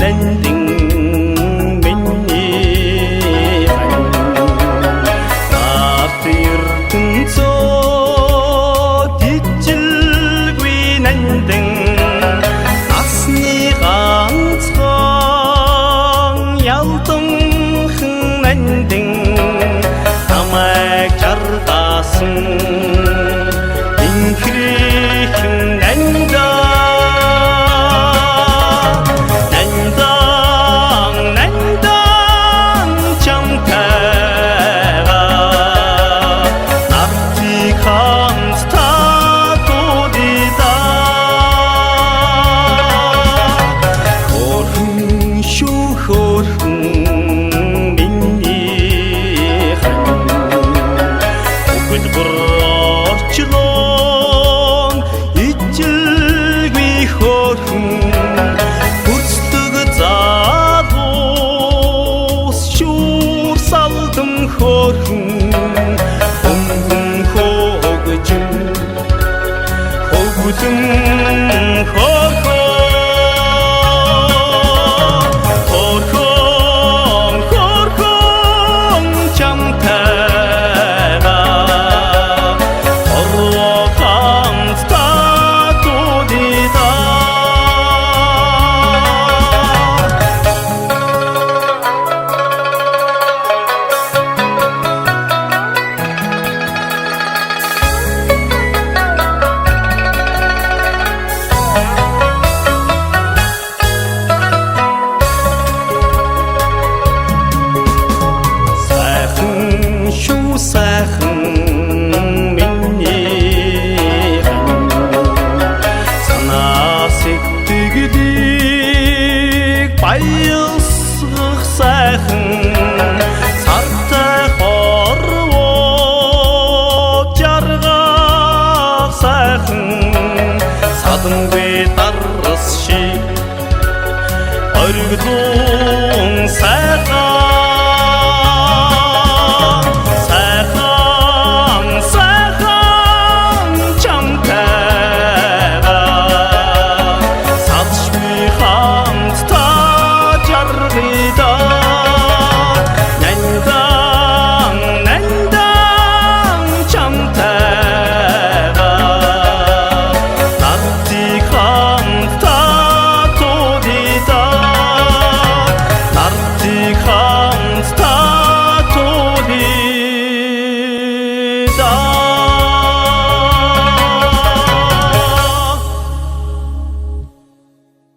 нандин миний хань нарт ертөнцөө ижилгүй нандин насны ганцхан ялдамхан нандин намайг жаргасан инхрихэн нандаа нандан нандан чамтайгаа нартыг хамт татуудаа хөөрхөн шүү хөөрхөн миний хань үхэл бүр орчлон ижилгүй хөөрхөн бүрцдэг залуус шүүр салдан хөөрхөн хөнгөн хөгжим хөгжим хөөрхөн хөөрхөн хөөрхөн чамтайгаа орвоо хамт татуудаа. Сайхан шүү сайхан миний хань санаа сэтгэлийг баялсгах сайхан сартай хорвоо жаргах сайхан садангүй дарс шиг оргилуун сайхан сайхан сайхан чамтайгаа салшгүй хамт та жаргая нандан нандан чамтайгаа нартыг хамт татуудаа нартыг хамт татуудаа.